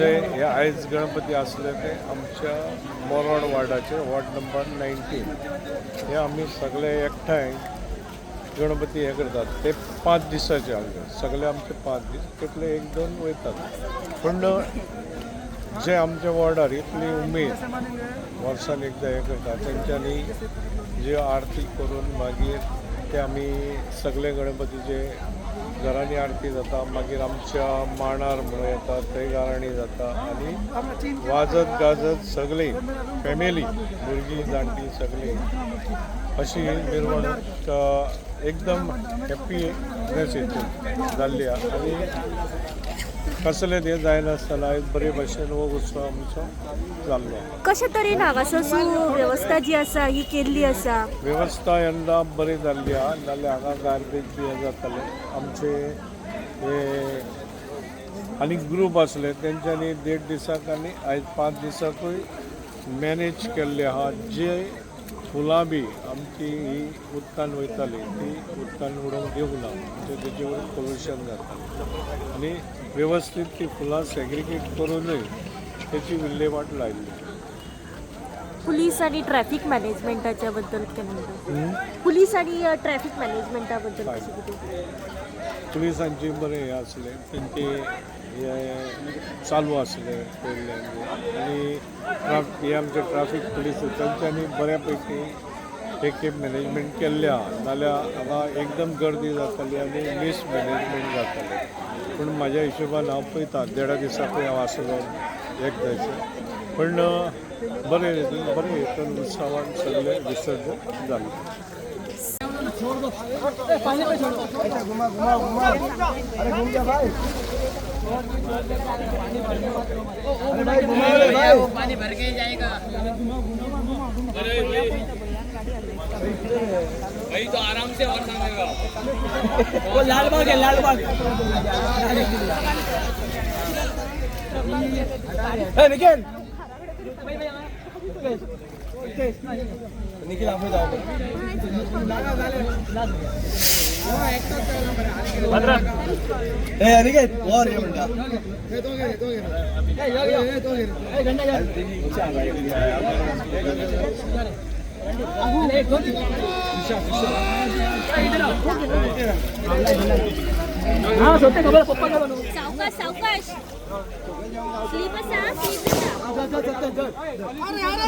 जे हे आयज गणपती आसले ते आमच्या मोरवाड वार्डाचे वॉर्ड नंबर 19 हे आमी सगळे एकठांय गणपती हे करतात. ते 5 दिसाचे आमचे सगळे आमचे 5 दीस तितले 1-2 वयतात. पूण जे आमच्या वॉर्डार इतली उमेद वर्सान एकदां हें करता तेंच्यांनी जे आरती करून मागीर ते आमी सगळे गणपतीचे घरांनी आरती जाता. मागीर आमच्या मांडार म्हणून येता थंय गाराणी जाता आनी वाजत गाजत सगळी फॅमिली भुरगीं जाणटी सगळीं अशी मिरवणूक एकदम हॅप्पीनेस हितून जाल्ली आहा. आनी कसलें हें जायनासतना आयज बरे भशेन हो उत्सव आमचो जाल्लो आहा. कशे तरेन हांगासर सुवेवस्था जी आसा ही केल्ली आसा? वेवस्था यंदा बरी जाल्ली आहा. नाल्यार हांगा गार्बेज बी हें जातालें. आमचे हे आनी ग्रूप आसले तेंच्यांनी 1.5 दिसाक आनी आयज 5 दिसाकूय मॅनेज केल्ले आहा. जे फुलां बी आमची ही उदकान वयताली ती उदकान उडोवंक दिवंक ना, म्हणजे तेजे वयर पोल्युशन जातालें आनी वेवस्थीत ती फुलां सेग्रिगेट करूनय तेची विल्हेवाट लायल्ली. पुलीस आणि ट्रॅफिक मॅनेजमेंटाच्या बद्दल काय म्हणटा? पुलीस आणि ट्रॅफिक मॅनेजमेंटा बद्दल कशें कितें? पुलिसांची बरें हें आसलें, तेंचे हे चालू आसलें पयल्यान आनी हे आमचे ट्राफीक पुलीस तांच्यांनी बऱ्या पैकी एक एक मॅनेजमेंट केल्लें आहा. नाल्यार हांगा एकदम गर्दी जाताली आनी मिसमॅनेजमेंट जातालें. पूण म्हाज्या हिशोबान हांव पळयता 1.5 दिसाकूय हांव आसलो एक जायचो, पूण बरें बरें हितून उत्सवान सगळें विसर्जन जालें. घुमा घुमा घुमा, अरे घूम जा भाई, अरे भाई घुमा रे भाई, पानी भर के ही जाएगा। भाई तो आराम से और सांगेगा। वो लालबाग है, लालबाग। ए निखिल, निखिल आप जाओ। ए अनिकेत और ये बंदा हाँ सोते खबर पप्पा का बनू। सावकाश सावकाश स्लीप आसा, स्लीप आसा. अरे अरे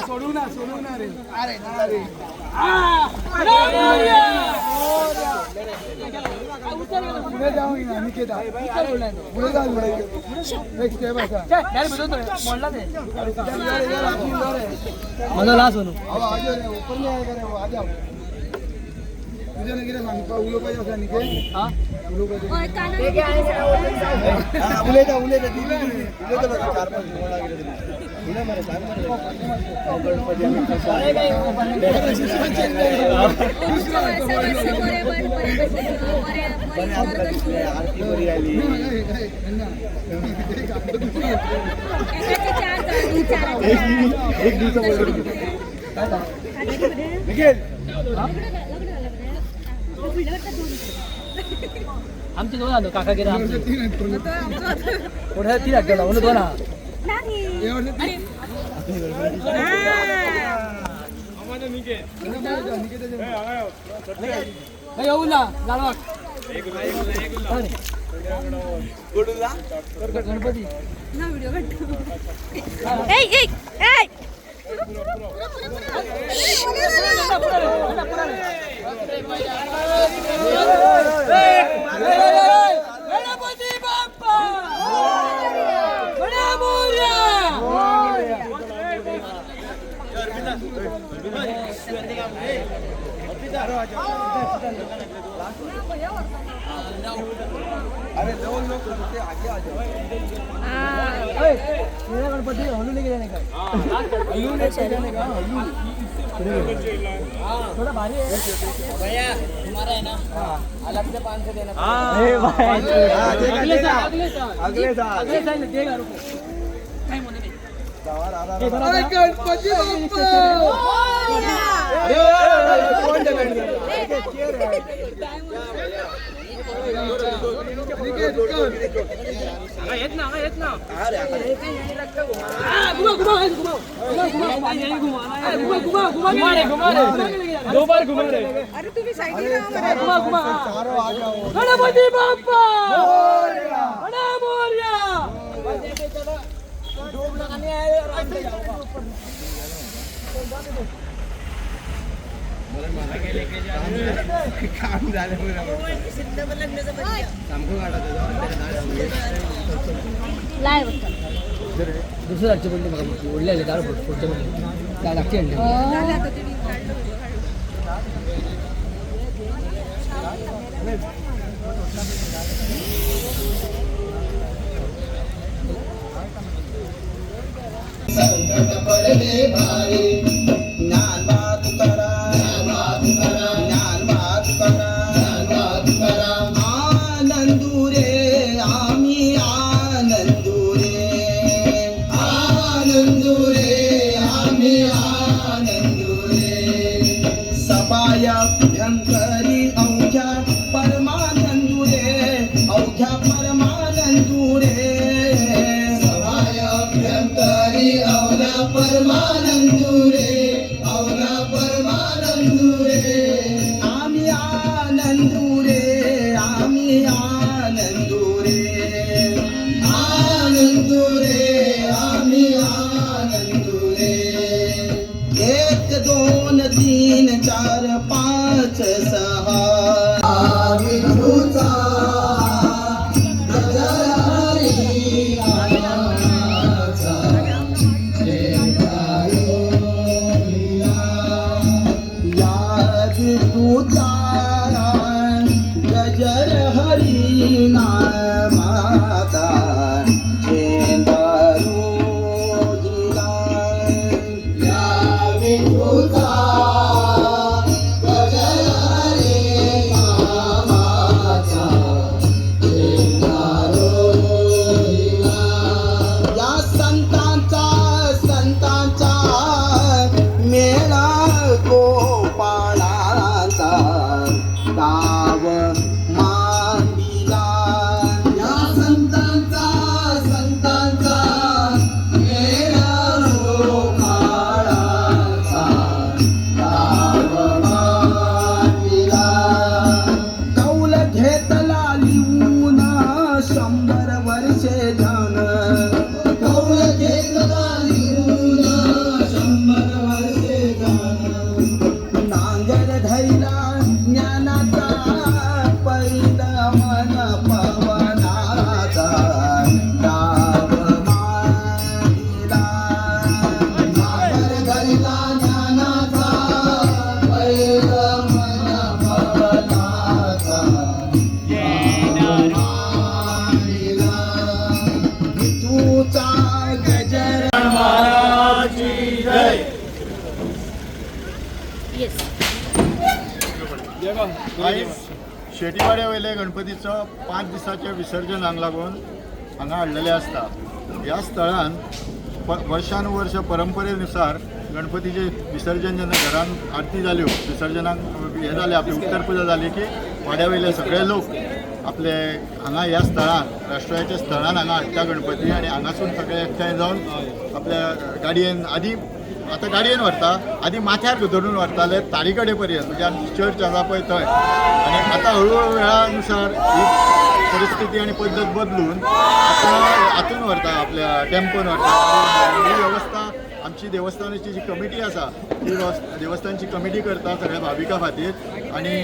सोडू ना, सोडू ना रे, अरे अरे पुढे जाऊ ना निकेता, पुढे जाऊ, एक स्टेप असा माझा लास्ट बनू. आ जाओ ऊपर नहीं आएगा रे, वो आ जाओ. तुझे ना कितें सांगपा उलोवपाचें आसा निकेत? उलोवपाचें हय कानार उलयता उलयता उलयता 4-5 बरें बरें एक दिवसा निखिल आमचे 2 आलो काका गेला आमचे पुढे 3 गेला म्हणून 2 हा. येऊ ना लालबाग गणपती. गणपती बाप्पा मोरया. अरे दो लोग आगे आ जाओ. मेरा गणपति हलू लेके जाने का, हलू लेके जाने का, हलू थोड़ा भारी है भैया तुम्हारा है ना, अलग से 500 देना। भाई अगले साल, अगले साल, अगले साल देगा। रुको टाइम होने दे। अरे गणपति बाप्पा अरे कौन है? घुमा रे घुमा रे, दो बार घुमा रे। अरे तुम्ही साईडला घुमा घुमा। चारो आ जाओ। गणपती बाप्पा गणा मोरया। लाय वता. दुसरं लागचे पडले म्हाका, मोठी व्हडले आसले दार फोडचे पडले, त्या लागचे हाडले. झालं आता ते काढलं. संकट पडले भारी, ज्ञानबा तुकारा, ज्ञानबा तुकारा, आनंदू रे आम्ही, आनंदू रे, आनंदू रे आम्ही, आनंदू रे. सबाया भयंकरी अवघ्या परमानंदू रे, अवघ्या परमानंदू रे. सबाया भयंकरी अवघ्या परमानंदू रे, अवघ्या परमानंदू रे. आम्ही आनंदू रे, आम्ही आनंदू रे, आनंदू रे, आम्ही आनंदू रे. 1 2 3 4 5 6 विठूचा गजर हरी नामाचा या विठूचा गजर हरी नामाचा चेंदारू जिला. या विठूचा गजर हरी नामाचा चेंदारू जिला. या संतांचा संतांचा मेळा गोपाळाचा डाव मांडिला. या संतांचा संतांचा मेळा गोपाळाचा डाव मांडिला. कौल घेतला लिहून 100 वर्षे धन, कौल घेतला लिहून 100 वर्षे धन. नांगर धैला ज्ञानाचा पैल मन पवनाचा डाव मांडिला. नांगर धैला ज्ञानाचा पैल मन पवनाचा मांडिला. विठूचा गजर येस. आयज शेटीवाड्या वयले गणपतीचो 5 दिसाचें विसर्जन हांगा लागून हांगा हाडलेलें आसता. ह्या स्थळान वर्षान वर्ष परंपरेनुसार गणपतीचें विसर्जन जेन्ना घरान आरती जाल्यो, विसर्जनाक हें जालें, आपली उत्तर पुजा जाली की वाड्या वयले सगळे लोक आपले हांगा ह्या स्थळान, राष्ट्राच्या स्थळान हांगा हाडटा गणपती आनी हांगासून सगळे एकठांय जावन आपल्या गाडयेन, आदी आतां गाडयेन व्हरता, आदी माथ्यार धरून व्हरताले तारी कडेन पर्यंत, म्हणजे आमची चर्च आसा पळय थंय. आनी आतां हळूहळू वेळानुसार ही परिस्थिती आनी पद्दत बदलून आतां हातून व्हरता, आपल्या टेम्पोन व्हरता. ही वेवस्था आमची देवस्थानाची जी कमिटी आसा ती देवस्थानची कमिटी करता सगळ्या भाविकां खातीर. आनी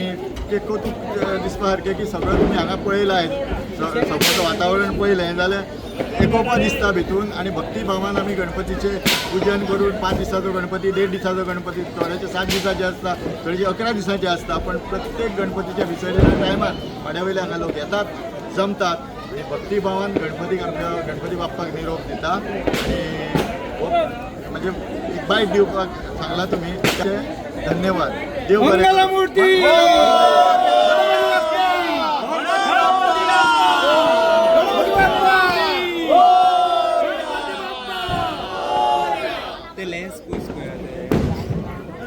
ते कौतूक दिसपा सारकें की सगळें तुमी हांगा पळयलां, सगळें वातावरण पळयलें जाल्यार एकोपा दिसता भितून. आनी भक्तीभावान आमी गणपतीचें पुजन करून 5 दिसाचो गणपती, 1.5 दिसाचो गणपती, थोड्याचे 7 दिसाचे आसता, थोड्याचे 11 दिसाचे आसता. पण प्रत्येक गणपतीच्या विसर्जना टायमार वाड्या वयले हांगा लोक येतात, जमतात आनी भक्तीभावान गणपतीक, आमच्या गणपती बाप्पाक निरोप दिता. आनी म्हणजे एक बायट दिवपाक सांगला तुमी, धन्यवाद. देव बरें करूं.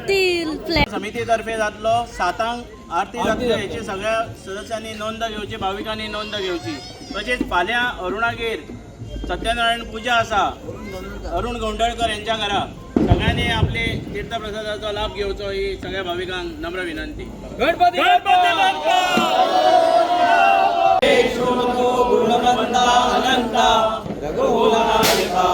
ती फ्लॅ समितीतर्फे जातलो. 7 आरती जातली हेची सगळ्या सदस्यांनी नोंद घेवची, भाविकांनी नोंद घेवची. तशेंच फाल्यां अरुणागेर सत्यनारायण पूजा आसा, अरुण गोंडळकर यांच्या घरा. सगळ्यांनी आपले तीर्थप्रसादाचो लाभ घेवचो ही सगळ्या भाविकांक नम्र विनंती. गणपती अनंता रघुनायका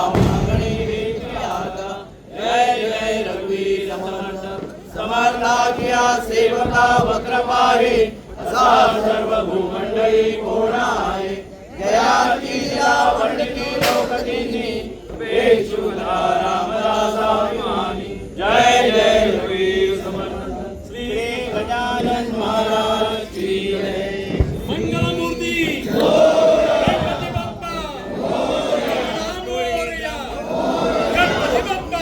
समर्थाकिया सेवका वक्रपाहे असा सर्व भूमंडळी कोण आहे. जयातीला वंडकी लोकदिनी पेशुधा रामदासाभिमानी. जय जय रघुवीर समर्थ. श्री गजानन महाराज की जय. मंगलमूर्ती गणपती बाप्पा मोरया, गणपती बाप्पा.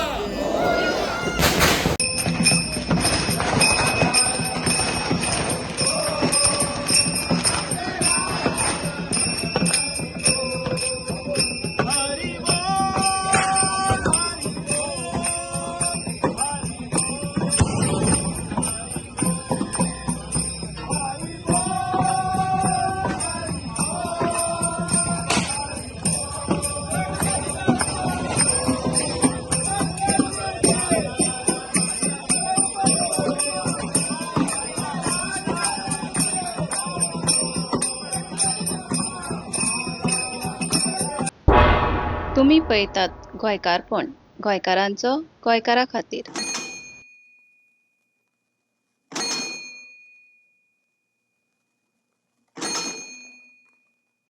तुमी पळयतात गोंयकारपण, गोंयकारांचो गोंयकारा खातीर.